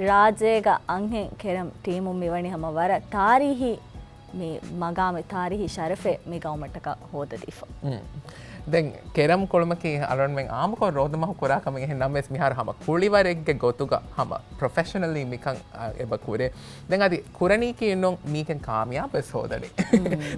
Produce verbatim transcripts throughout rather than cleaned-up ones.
ރާއްޖޭގަ އަންހެން ކެރަމް ޓީމުން މިވަނީ ހަމަ ވަރަށް ތާރީހީ މި މަގާމެއް، ތާރީހީ ޝަރަފެއް މި ގައުމަށްޓަކާ ހޯދަދީފަ. މް. ދެން ކެރަމް ކުޅުމަކީ އަޅުގަނޑުމެން އާއްމުކޮށް ރޯދަމަހު ކުރާ ކަމެއް. އެހެން ނަމަވެސް މިހާރު ހަމަ ކުޅިވަރެއްގެ ގޮތުގަ ހަމަ ޕްރޮފެޝަނަލީ މިކަން އެބަ ކުރޭ. ދެން އަދި ކުރަނީކީ ނޫން މީކެން ކާމިޔާބުވެސް ހޯދަނީ.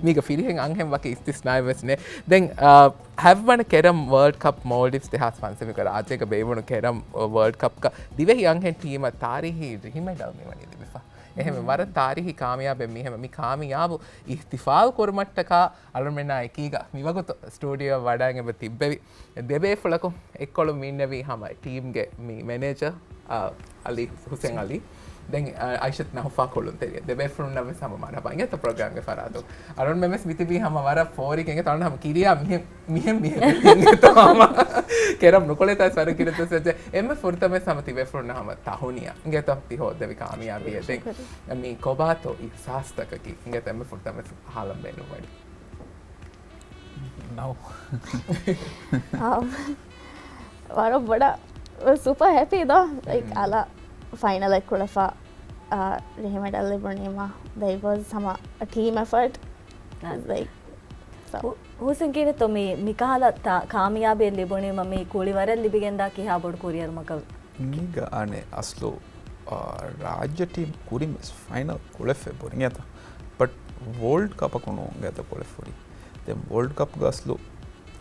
މީގަ ފިރިހެން އަންހެން ވަކި އިސްތިސްނާއެއް ވެސް ނެތް. ދެން، އާ، ހަތްވަނަ ކެރަމް ވޯލްޑް ކަޕް މޯލްޑިވްސް ދެހާސް ފަންސަވީސް ރާއްޖޭގަ ބޭއްވުނު ކެރަމް ވޯލްޑް ކަޕްގަ ދިވެހި އަންހެން ޓީމަށް ތާރީހީ ރިހިމެޑަލް މިވަނީ ލިބިފަ. އެހެން ވަރަށް ތާރީހީ ކާމިޔާބެއް މީ. ހަމަ މި ކާމިޔާބު އިހްތިފާލް ކުރުމަށްޓަކާ އަޅުމެންނާ އެކީގަ މިވަގުތު ސްޓޫޑިއޯ ވަޑައިގެން ތިއްބެވި ދެބޭފުޅަކު އެއްކޮޅު މިންނެވީ ހަމަ ޓީމްގެ މި މެނޭޖަރ، އާ، އަލީ، ހުސެން އަލީ. ދެން، އާ، އައިޝަތް ނަހުފާ ކުޅުންތެރިޔަ. ދެބޭފުޅުންނަށް ވެސް ހަމަ މަރުހަބާ. އިނގޭތަ ޕްރޮގްރާމްގެ ފަރާތުން. އަޅުންމެން ވެސް މިތިބީ ހަމަ ވަރަށް ފޯރިގެން އިނގޭތަ ހަމަ ކިރިޔާ މިހެން، މިހެން، މިހެން އިނގޭތަ ހަމަ ކެރަމް ނުކުޅޭތާ ވަރަށް ކިރިޔާ އެންމެ ފުރަތަމަ ވެސް ހަމަ ތިބޭފުޅުންނަށް ހަމަ ތަހުނިޔާ. އިނގޭތަ ތި ހޯއްދެވި ކާމިޔާބީއެއް. ދެން މި ކޮބާތޯ އިހްސާސްތަކަކީ؟ އިނގޭތަ އެންމެ ފުރަތަމަ ވެސް އަހާލަން ބޭނުންވަނީ. ނައު. އާ، ވަރަށް ބޮޑަށް ސުޕަ ހެޕީ ދޯ. ލައިކް، އަލަށް ފައިނަލެއް ކުޅެފަ، އާ، ރިހިމެޑަލް ލިބުނީމަ. ދެ ވަޒް ހަމަ ޓީމް އެފަރޓް. އާ. ލައިކް، ސޯ. ހު-، ހުސެން ކީރިތޯ މި، މިކަހަލަ ތާ-، ކާމިޔާބެއް ލިބުނީމަ މި ކުޅިވަރަށް ލިބިގެންދާ ކިހާ ބޮޑު ކުރިއެރުމަކަށް؟ މީގަ އަނެއް އަސްލު، އާ، ރާއްޖެ ޓީމް ކުރިން ވެސް ފައިނަލް ކުޅެފަ ބުރިނގޭތަ. ބަޓް ވޯލްޑް ކަޕަކު ނޫންގޭތަ ކުޅެފަ ހުރީ. ދެން ވޯލްޑް ކަޕްގަ އަސްލު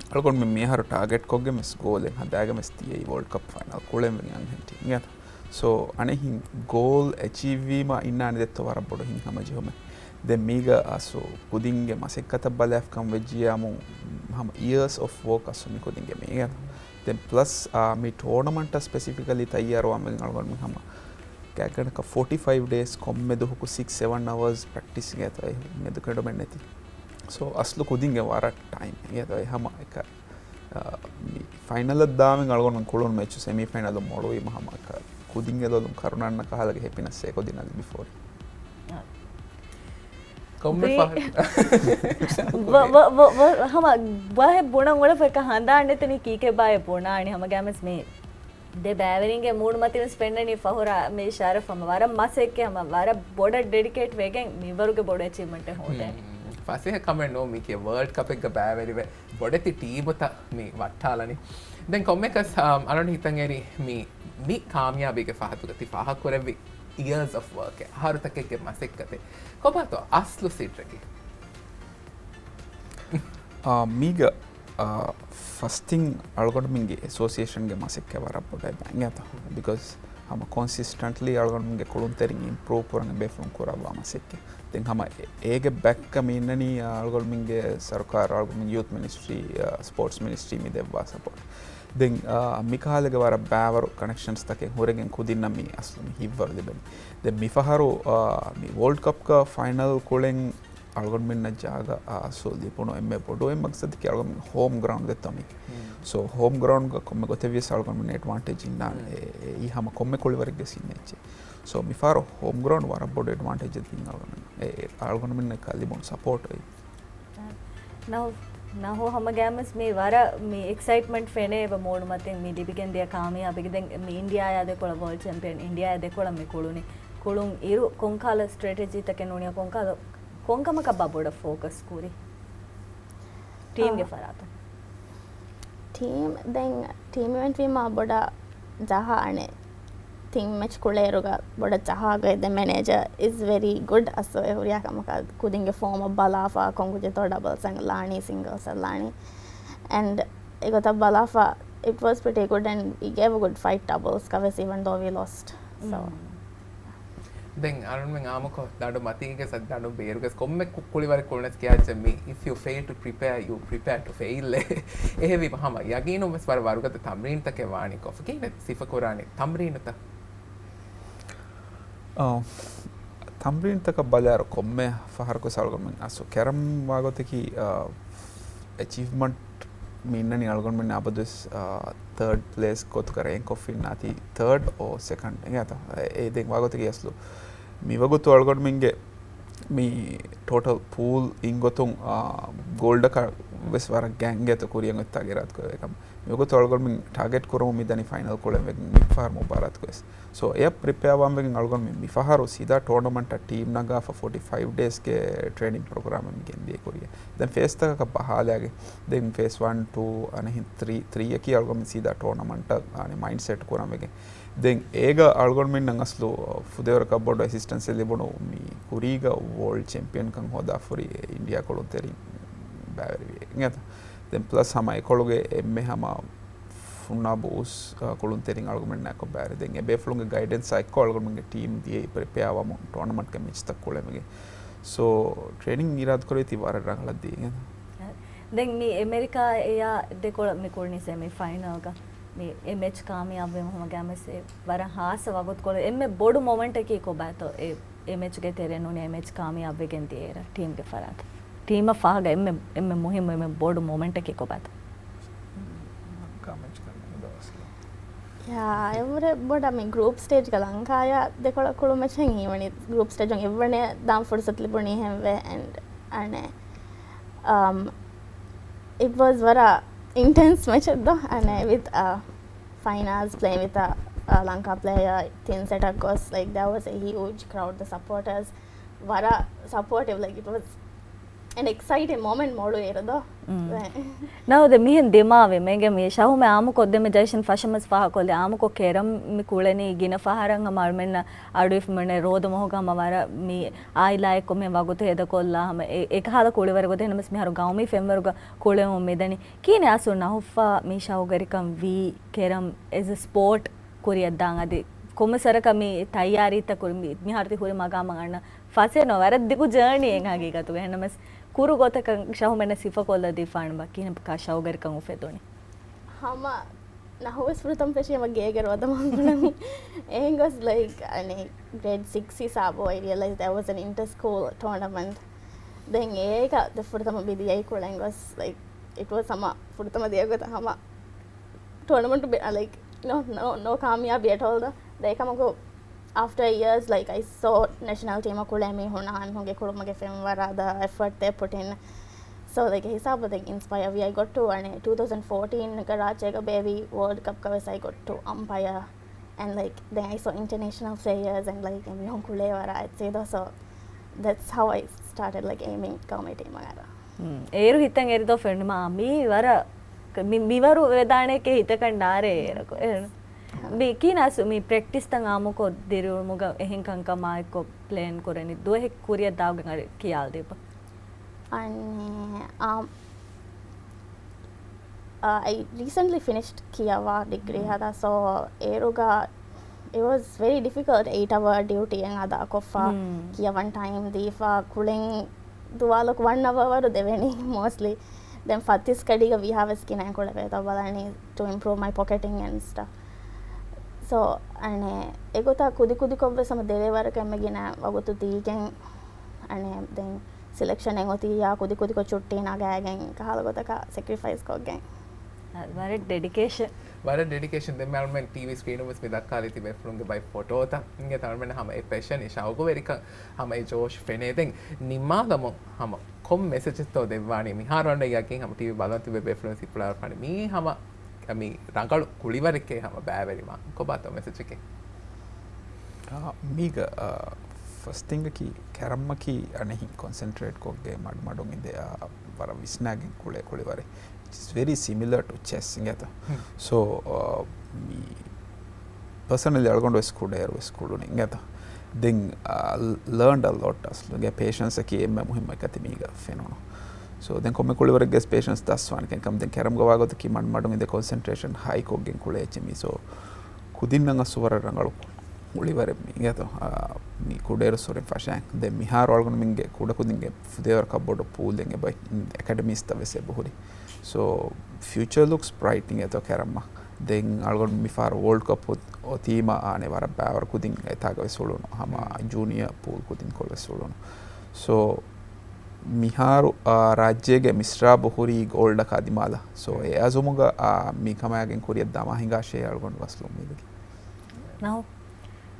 އަޅުގަނޑުމެން މިހާރު ޓާގެޓްކޮށްގެން ވެސް ގޯލެއް ހަދާގެން ވެސް ތިޔައީ ވޯލްޑް ކަޕް ފައިނަލް ކުޅެން ވެގެން އަންހެން ޓީމް ގޭތަ. ސޯ އަނެއް ހިން ގޯލް އެޗީވް ވީމަ އިންނާނެ ދެއްތޯ ވަރަށް ބޮޑު ހިތްހަމަޖެހުމެއް. ދެން މީގަ އަސްލު ކުދިންގެ މަސައްކަތަށް ބަލާފަ ކަމަށް ވެއްޖިއްޔާމު ހަމަ އިޔާސް އޮފް ވޯކް އަސްލު މި ކުދިންގެ މީގަ. ދެން ޕްލަސް، އާ، މި ޓޯނަމަންޓަށް ސްޕެސިފިކަލީ ތައްޔާރުވާން ވެގެން އަޅުގަނޑުމެން ހަމަ ގާތްގަނޑަކަށް ފޯޓީ ފައިވް ޑޭސް ކޮންމެ ދުވަހަކު ސިކްސް ސެވަން އަވަރސް ޕްރެކްޓިސް ގޭތޯ މެދުކެޑުމެއް ނެތި. ސޯ އަސްލު ކުދިންގެ ވަރަށް ޓައިމް ގޭތޯ ހަމަ އެކަ، އާ، މި ފައިނަލަށް ދާމެން އަޅުގަނޑު ކުޅުނު މެޗު ސެމީ ފައިނަލު މޮޅުވީމަ ހަމަ އެކަ ކުދިންގެ ލޮލުން ކަރުނަންނަ ކަހަލަގެ ހެޕިނަސް އެކުދިންނަށް ލިބިފޯރި. ކޮންމެ ދެ-، ފަހަރު. ވަ-، ވަ-، ވަ-، ވަ-، ހަމަ ބަހެއް ބުނަން އުޅެފަ އެކަ ހަނދާން ނެތެނީ ކީކޭ ބާއެއް ބުނާނީ ހަމަ ގާމެސް މީ. ދެ ބައިވެރިންގެ މޫނުމަތިން ވެސް ފެންނަނީ ފަހުރާ މި ޝަރަފް ހަމަ ވަރަށް މަސައްކަތް ހަމަ ވަރަށް ބޮޑަށް ޑެޑިކޭޓް ވެގެން މިވަރުގެ ބޮޑު އެޗީވްމަންޓެއް ހޯދޭ. ހުން. ފަސޭހަ ކަމެއް ނޫން މީކީ ވަރލްޑް ކަޕެއްގަ ބައިވެރިވެ ބޮޑެތި ޓީމުތައް މި ވައްޓާލަނީ. ދެން ކޮންމެކަސް، އާ، އަޅުން ހިތަށް އެރި މި، މި ކާމިޔާބީގެ ފަހަތުގަ ތި ފާހަގަކުރެއްވި އިޔާސް އޮފް ވޯކް އެއް އަހަރުތަކެއްގެ މަސައްކަތެއް. ކޮބާތޯ އަސްލު ސިއްރަކީ؟ އާ، މީގަ، އާ، ފަސްތިން އަޅުގަނޑުމެންގެ އެސޯސިއޭޝަންގެ މަސައްކަތް ވަރަށް ބޮޑަށް ބައިނގޭތަ. ބިކޮޒް ހަމަ ކޮންސިސްޓެންޓްލީ އަޅުގަނޑުމެންގެ ކުޅުންތެރިން އިމްޕްރޫވް ކުރަން އެބޭފުޅުން ކުރައްވާ މަސައްކަތް. ދެން ހަމަ އެ-، އޭގެ ބެކްގަ މި އިންނަނީ، އާ، އަޅުގަނޑުމެންގެ ސަރުކާރު، އަޅުގަނޑުމެން ޔޫތް މިނިސްޓްރީ، އާ، ސްޕޯޓްސް މިނިސްޓްރީ މި ދެއްވާ ސަޕޯޓް. ދެން، އާ، މިކަހަލަގެ ވަރަށް ބައިވަރު ކަނެކްޝަންސްތަކެއް ހުރެގެން ކުދިންނަށް މި އަސްލު މި ހިތްވަރު ލިބެނީ. ދެން މިފަހަރު، އާ، މި ވޯލްޑް ކަޕްގަ ފައިނަލް ކުޅެން އަޅުގަނޑުމެންނަށް ޖާގަ އަސްލު ލިބުނު އެންމެ ބޮޑު އެއް މަގްސަދަކީ އަޅުގަނޑުމެން ހޯމް ގްރައުންޑް ދެއްތޯ މީ. ހުން. ސޯ ހޯމް ގްރައުންޑްގަ ކޮންމެ ގޮތެއް ވިޔަސް އަޅުގަނޑުމެން އެޑްވާންޓޭޖް އިންނާނެ. ހުން. އެ-، އެއީ ހަމަ ކޮންމެ ކުޅިވަރެއްގެ ސިން އެއްޗެއް. ސޯ މިފަހަރު ހޯމް ގްރައުންޑް ވަރަށް ބޮޑު އެޑްވާންޓޭޖެއް ދިން އަޅުގަނޑުމެން. އެ-، އެ-، އަޅުގަނޑުމެންނަށް ލިބުނު ސަޕޯޓް އެއީ. ނަހު، ނަހު ހަމަ ގާމެސް މި ވަރަށް މި އެކްސައިޓްމަންޓް ފެނޭ އެބަ މޫނުމަތިން މި ލިބިގެން ދިޔަ ކާމިޔާބީގެ. ދެން މި އިންޑިއާއާ ދެކޮޅަށް ވޯލްޑް ޗެމްޕިއަން އިންޑިއާއާ ދެކޮޅަށް މި ކުޅުނީ. ކުޅުން އިރު ކޮންކަހަލަ ސްޓްރެޓެޖީތަކެއް ނޫނިއްޔާ ކޮންކަހަލަ ކޮންކަމަކަށް ބާ ބޮޑަށް ފޯކަސް ކުރީ؟ ޓީމްގެ އާ. ފަރާތުން. ޓީމް، ދެން ޓީމް އިވެންޓް ވީމާ ބޮޑަށް ޖަހާ އަނެއް ތިން މެޗް ކުޅޭއިރުގަ ބޮޑަށް ޖަހާގޮތް ދެ މެނޭޖަރ އިޒް ވެރީ ގުޑް އަސްލު އެ ހުރިހާ ކަމަކަށް ކުދިންގެ ފޯމަށް ބަލާފަ ކޮން ކުއްޖެއްތޯ ޑަބަލްސް އަށް ލާނީ ސިންގަލްސް އަށް ލާނީ. އެންޑް އެގޮތަށް ބަލާފަ it was pretty good and we gave a good fight doubles ކަށް ވެސް even though we lost. So. މް. ދެން އަޅުންމެން އާއްމުކޮށް ދަނޑު މަތީގެ ސަ-، ދަނޑު ބޭރުގެ ކޮންމެ ކު-، ކުޅިވަރެއް ކުޅުނަސް ކިޔާއްޗެއް މި، if you fail to prepare, you prepare to fail. އެހެންވީމަ ހަމަ ޔަގީނުން ވެސް ވަރަށް ވަރުގަދަ ތަމްރީންތަކެއް ވާނީ ކޮފަ ކިހިނެއް ސިފަކުރާނީ ތަމްރީނުތައް؟ އާ، ތަމްރީންތަކަށް ބަލާއިރު ކޮންމެ ފަހަރަކު ސަޅުގަމެން އަސްލު ކެރަމް ވާގޮތަކީ، އާ، އެޗީވްމަންޓް މި އިންނަނީ އަޅުގަނޑުމެން އަބަދުވެސް، އާ، ތާޑް ޕްލޭސް ގޮތުގަ ރޭންކް އޮފް އިންނާތީ ތާޑް އޯ ސެކަންޑް އެނގޭތަ؟ އެ، އެ ދެން ވާގޮތަކީ އަސްލު މިވަގުތު އަޅުގަނޑުމެންގެ މި ޓޯޓަލް ޕޫލް އިން ގޮތުން، އާ، ގޯލްޑަކަށް ވެސް ވަރަށް ގާތް އިނގޭތޯ ކުރިއަށް އޮތްތާ އިރާދަކުރެވޭ ކަމަށް. މިވަގުތު އަޅުގަނޑުމެން ޓާގެޓް ކުރަމުން މިދަނީ ފައިނަލް ކުޅެން ވެގެން މިފަހަރު މުބާރާތްކޮށް. ސޯ، އެއަށް ޕްރިޕެއާވާން ވެގެން އަޅުގަނޑުމެން މިފަހަރު ސީދާ ޓޯނަމަންޓަށް ޓީމް ނަގާފަ ފޯޓީ ފައިވް ޑޭސްގެ ޓްރޭނިން ޕްރޮގްރާމެއް މި ގެންދިޔަ ކުރިއަށް. ދެން ފޭސްތަކަކަށް ބަހާލާގެ، ދެން ފޭސް ވަން، ޓޫ، އަނެއް ތްރީ، ތްރީ އަކީ އަޅުގަނޑުމެން ސީދާ ޓޯނަމަންޓަށް އަނެއް މައިންޑް ސެޓް ކުރަން ވެގެން. ދެން އޭގަ އަޅުގަނޑުމެންނަށް އަސްލު ފުދޭވަރަކަށް ބޮޑު އެސިސްޓެންސެއް ލިބުނު މި ކުރީގަ ވޯލްޑް ޗެމްޕިއަންކަން ހޯދާފަ ހުރި އިންޑިއާ ކުޅުންތެރިން ބައިވެރިވި އިނގޭތަ. ދެން ޕްލަސް ހަމަ އެކޮޅުގެ އެންމެ ހަމަ ފުންނާބު އުސް، އަ، ކުޅުންތެރިން އަޅުގަނޑުމެންނާއެކު ބައިވެރި. ދެން އެބޭފުޅުންގެ ގައިޑެންސާ އެއްކޮށް އަޅުގަނޑުމެންގެ ޓީމް ދިޔައީ ޕްރިޕެއާވަމުން ޓޯނަމަންޓްގެ މެޗްތައް ކުޅެމެގެ. ސޯ، ޓްރޭނިން އިރާދަކުރެވޭތީ ވަރަށް ރަނގަޅަށް ދީގެން. ދެން މި އެމެރިކާއާ ދެކޮޅަށް މި ކުޅުނީ ސެމި ފައިނަލްގަ. މި އެ މެޗް ކާމިޔާބުވީމަ ހަމަ ގައިމެސް ވަރަށް ހާއްސަ ވަގުތުކޮޅެއް. އެންމެ ބޮޑު މޮމެންޓަކީ ކޮބާތޯ؟ އެ، އެ މެޗްގެ ތެރޭ ނޫނީ އެ މެޗް ކާމިޔާބުވެގެން ދިޔައިރަށް ޓީމްގެ ފަރާތުން. ޓީމަށް ފާހަގަ އެންމެ، އެންމެ މުހިއްމު، އެންމެ ބޮޑު މޮމެންޓަކީ ކޮބާތޯ؟ ކާމެންޓް ކަން ދަވަސް. ޔާ، އެވުރެ ބޮޑަށް މި ގްރޫޕް ސްޓޭޖްގަ ލަންކާޔާ ދެކޮޅަށް ކުޅުމެއްޗެއް ހީވަނީ. ގްރޫޕް ސްޓޭޖުން އެއްވަނެ ދާން ފުރުސަތު ލިބުނީ ހެންވެ. އެންޑް އަނެ، އަމް، އިޓް ވާޒް ވަރަށް އިންޓެންސް މެޗެއް ދޯ. އަނެ، ވިތް، އަ، ފައިނަލްސް ޕްލޭއިން ވިތް، އަ، ލަންކާ ޕްލޭޔާ ތިން ސެޓަށް ގޮސް، ލައިކް، ދެ ވާޒް އެ ހިއުޖް ކްރައުޑް، ދަ ސަޕޯޓަރސް ވަރަށް ސަޕޯޓިވް، ލައިކް، އިޓް ވާޒް އެން އެކްސައިޓިން މޮމެންޓް މޮޅު އޭރު ދޯ. ނަވަދެ މިހެން ދިމާވި މޭގެ މި ޝަހުމެ އާމުކޮށް ދެމެ ޖައިޝަން ފަށަމަސް ފާހަކޮށްލި އާމުކޮށް ކެރަމް މި ކުޅެނީ ގިނަ ފަހަރަށް ހަމަ އަޅުމެންނަށް އަޑުއިފުމެން ރޯދަ މަހުގަ ހަމަ ވަރަށް މި އާއިލާއެއްކޮށް މި ވަގުތު ހޭދަކޮށްލާ ހަމަ އެ، އެކަހަލަ ކުޅިވަރެއް ގޮތެއް ނަމަސް މިހާރު ގައުމީ ފެންވަރުގަ ކުޅެމުން މިދަނީ. ކީނެ އަސު ނަހުފާ މި ޝަހުގަރިކަން ވީ ކެރަމް އެޒް އެ ސްޕޯޓް ކުރިއަށްދާން އަދި ކޮންމެ ސަރަކަށް މި ތައްޔާރީތައް ކުރި މި، މިހާރު ތި ހުރި މަގާމަށް އަންނަ ފަސޭ ނޯ ވަރަށް ދިގު ޖާނީއެއް ހަގީގަތުގަ. އެހެންނަމަސް ކުރު ގޮތަކަށް ޝަހުމެންނަށް ސިފަކޮށްލަދީފާން ބަ ކިހިނެއް ކާ ޝަހުގަރިކަން އުފެދުނީ؟ ހަމަ ނަހުވެސް ފުރަތަމަ ފެށީމަ ގޭގެ ރޯދަ މަހު ކުޅެމުން. އެހެން ގޮސް ލައިކް އަނެ ގްރޭޑް ސިކްސް ހިސާބު އައި ރިއަލައިޒް ދެ ވާޒް އެން އިންޓަރ ސްކޫލް ޓޯނަމަންޓް. ދެން އޭގަ ދެ ފުރަތަމަ ބިދި އައި ކުޅެން ގޮސް ލައިކް އިޓް ވާޒް ހަމަ ފުރަތަމަ ދިޔަ ގޮތަށް ހަމަ ޓޯނަމަންޓް ބެ-، އަ، ލައިކް، ނޯ، ނޯ، ނޯ ކާމިޔާބީ އެޓް އޯލް ދޯ. ދެ އެކަމަކު އާފްޓަރ ޔިއަރސް، ލައިކް، އައި ސޯ ނޭޝަނަލް ޓީމަށް ކުޅޭ މީހުންނަށް އަންހުންގެ ކުޅުމުގެ ފެންވަރާ ދަ އެފަޓް ދޭ ޕުޓިން. ސޯ، ލައިކް، އެ ހިސާބު ދެން އިންސްޕަޔަ ވި. އައި ގޮޓް ޓު އަނެ ޓޫ ތައުޒަންޑް ފޯޓީން ގަ ރާއްޖޭގަ ބޭއްވި ވޯލްޑް ކަޕްގަ ވެސް އައި ގޮޓް ޓު އަމްޕަޔަ. އެންޑް ލައިކް ދެން އައި ސޯ އިންޓަރނޭޝަނަލް ޕްލޭޔާސް އެންޑް ލައިކް އެ މީހުން ކުޅޭ ވަރަށް އެއްޗެއް ދޯ. ސޯ، ދެޓްސް ހައު އައި ސްޓާޓެޑް ލައިކް އެއިމިން ގައުމީ ޓީމަށް އަރާ. އޭރު ހިތަށް އެރިދޯ ފެނުނީމާ މީ ވަރަށް މި-، މިވަރު ވެދާނެކޭ ހިތަކަށް ނާރޭ އޭރަކު. މި ކީނާސް މި ޕްރެކްޓިސްތައް އާމުކޮށް ދިރިއުޅުމުގަ އެހެން ކަންކަމާއެއްކޮށް ޕްލޭން ކުރަނީ ދުވަހެއް ކުރިއަށް ދާގެން އަރި ކިޔާލަދީބަ. އަންނޭ، އާ، އާ، އައި ރީސެންޓްލީ ފިނިޝްޑް ކިޔަވާ ޑިގްރީ ހަދާ. ސޯ، އޭރުގަ އިޓް ވާޒް ވެރީ ޑިފިކަލްޓް އެއިޓް އަވަރ ޑިއުޓީއެއް އަދާކޮށްފަ ކިޔަވަން ޓައިމް ދީފަ ކުޅެން ދުވާލަކު ވަން އަވަރ ވަރު ދެވެނީ މޯސްޓްލީ. ދެން ފަތިސް ގަޑީގަ ވީހާވެސް ގިނައިން ކުޅެވޭތޯ ބަލަނީ ޓު އިމްޕްރޫވް މައި ޕޮކެޓިން އެންޑް ސްޓަފް. ސޯ، އަނެ، އެގޮތަށް ކުދިކުދިކޮށްވެސް ހަމަ ދެވޭ ވަރަކަށް އެންމެ ގިނަ ވަގުތު ދީގެން، އަނެ، ދެން ސިލެކްޝަނެއް އޮތިއްޔާ ކުދިކުދިކޮށް ޗުއްޓީ ނަގާގެން ކަހަލަ ގޮތަކަށް ސެކްރިފައިސް ކޮށްގެން. ވަރަށް ޑެޑިކޭޝަން. ވަރަށް ޑެޑިކޭޝަން. ދެން އަޅުމެން ޓީވީ ސްކްރީނުން ވެސް މި ދައްކާލީ ތިބޭފުޅުންގެ ބައެއް ފޮޓޯތައް. އިނގޭތަ އަޅުމެން ހަމަ އެ ޕެޝަން، އެ ޝައުގުވެރިކަން ހަމަ އެ ޖޯޝް ފެނޭ. ދެން ނިންމާލަމުން ހަމަ ކޮން މެސެޖެއްތޯ ދެއްވާނީ؟ މިހާރު އަންނަ ޔަގީން ހަމަ ޓީވީ ބަލަން ތިބޭ ބޭފުޅުން ސިފުޅާފާނީ މީ ހަމަ މި ރަނގަޅު ކުޅިވަރެއްގެ ހަމަ ބައިވެރިވާން. ކޮބާތޯ މެސެޖަކީ؟ އާ، މީގަ، އާ، ފަސް ތިންގަކީ ކެރަމްއަކީ އަނެއްހިން ކޮންސެންޓްރޭޓް ކޮށްގެ މަޑުމަޑުން އިނދެ، އާ، ވަރަށް ވިސްނާގެން ކުޅޭ ކުޅިވަރެއް. It's very similar to chess އިނގޭތަ؟ ހުން. ސޯ، އާ، މި ޕަރސަނަލީ އަޅުގަނޑު ވެސް ކުޑައިރު ވެސް ކުޅުނީ އިނގޭތަ؟ ދެން، އާ، ލާންޑް އަ ލޯޓް އަސްލުގެ ޕޭޝަންސް އަކީ އެންމެ މުހިއްމު އެކަތި މީގަ ފެނުނު. ސޯ، ދެން ކޮންމެ ކުޅިވަރެއްގެ ޕޭޝަންސް ދަސްވާނެ ކަންކަމަށް ދެން ކެރަމްގަ ވާގޮތަކީ މަޑުމަޑުން އިނދެ ކޮންސެންޓްރޭޝަން ހައި ކޮށްގެން ކުޅޭ އެއްޗެއް މީ. ސޯ، ކުދިންނަށް އަސްލު ވަރަށް ރަނގަޅު ކުޅިވަރެއް މީ އިނގޭތޯ؟ އާ، މި ކުޑައިރު ސުރިން ފަށައިން. ދެން މިހާރު އަޅުގަނޑުމެންގެ ކުޑަކުދިންގެ ފުދޭވަރަކަށް ބޮޑު ޕޫލެއް އެބަ އެކަޑަމީސްތައް ވެސް އެބަހުރި. ސޯ، ފިއުޗަރ ލުކްސް ބްރައިޓް އިނގޭތޯ ކެރަމްއަށް. ދެން އަޅުގަނޑު މިފަހަރު ވޯލްޑް ކަޕް އޮތީމަ އާނެ ވަރަށް ބައިވަރު ކުދިން އެތާގަ ވެސް އުޅުނު. ހަމަ ޖޫނިއަ ޕޫލް ކުދިންކޮޅު ވެސް އުޅުނު. ސޯ، މިހާރު، އާ، ރާއްޖޭގެ މިސްރާބު ހުރީ ގޯލްޑަކާ ދިމާލަށް. ސޯ، އެ އަޒުމުގަ، އާ، މި ކަމާގެން ކުރިއަށް ދަމާ ހިނގާށޭ އަޅުގަނޑު އަސްލު އުއްމީދަކީ. ނަހު،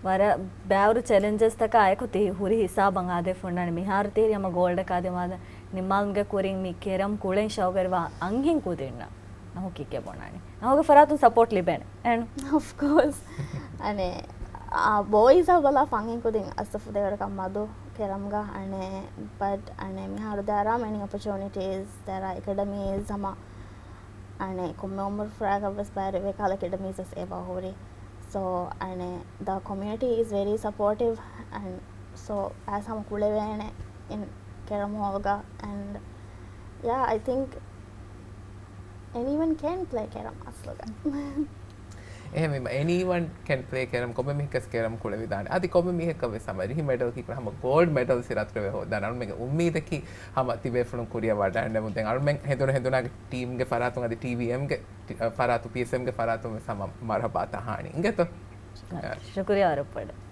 ވަރަށް ބައިވަރު ޗެލެންޖަސްތަކާ އެކު ތި ހުރި ހިސާބަށް އާދޭ ފުންނާނެ. މިހާރު ތިހިރި ހަމަ ގޯލްޑަކާ ދިމާލަށް. ނިމާލުމުގެ ކުރިން މި ކެރަމް ކުޅެން ޝައުގުވެރިވާ އަންހެން ކުދިންނަށް ނަހުކީ ކެބޮނާނެ. ނަހުގެ ފަރާތުން ސަޕޯޓް ލިބޭނެ. އެންޑް އޮފް ކޯސް. އަނެ، އާ، ބޯއިޒް އަށް ބަލާ ފަންހެން ކުދިން އަސްތަފު ދޭވަރަކަށް މަދު ކެރަމްގަ. އަނެ، ބަޓް އަނެ، މިހާރު there are many opportunities, there are academies ހަމަ އަނެ، ކޮންމެ އުމުރު ފުރާގަ ވެސް ބައި ވެ ކަހަލަ އެކެޑަމީސް ވެސް އެބަ ހުރި. So، އަނެ، the community is very supportive and so އައިސް ހަމަ ކުޅެވޭނެ އިން ކެރަމް ހޯލްގަ. And yeah, I think anyone can play ކެރަމް އަސްލުގަ. އެހެންވީމަ، anyone can play ކެރަމް، ކޮންމެ މީހަކަސް ކެރަމް ކުޅެވިދާނެ. އަދި ކޮންމެ މީހަކަށް ވެސް ހަމަ ރިހި މެޑަލް ކީކުރ ހަމަ ގޯލްޑް މެޑަލް ސިރާތުރެވެ ހޯދާނެ. އަޅުމެންގެ އުއްމީދަކީ ހަމަ ތިބޭފުޅުން ކުރިއަށް ވަޑައިގަންނަމުން. ދެން އަޅުމެން ހެނދުނު ހެނދުނާގެ ޓީމްގެ ފަރާތުން އަދި ޓީވީއެމްގެ ޓި-، އަ، ފަރާތު، ޕީއެސްއެމްގެ ފަރާތުން ވެސް ހަމަ މަރުހަބާ ތަހާނީ. އިނގޭތޯ؟ ޝުކުރިއްޔާ ވަރަށް ބޮޑަށް.